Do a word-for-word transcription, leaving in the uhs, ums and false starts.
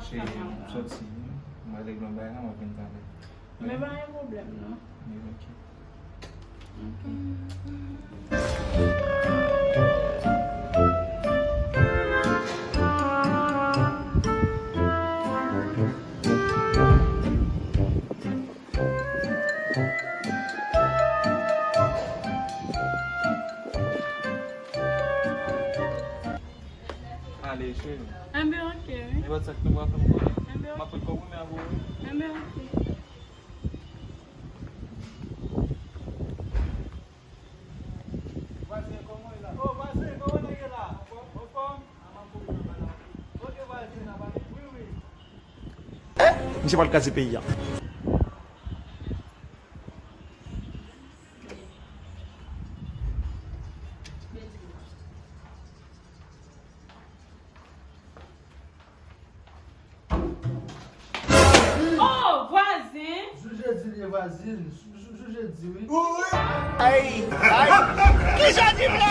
Cheri, m soti, m al regle yon bagay la, m ap vin talè. Men pa gen pwoblèm, non. Men, ok. Ok. Ale, cheri. Enben, ok, wi. E pa sa k nou pral fè m konnen. Enben, m ap pran kòb ou men avè w, wi. Enben, ok. Vwazen, kòman w ye la? O, vwazen, kòman nèg ye la? Anfòm? Anfòm? A, m ap kouri nan bala. Ok, vwazen, n ap ale. Wi, wi. Misye pral kraze peyi a. Oh, vwazen! Jou jedi li ye vwazin. Jou, jou, jou jedi, wi. Ay, ay. Kisa di m la?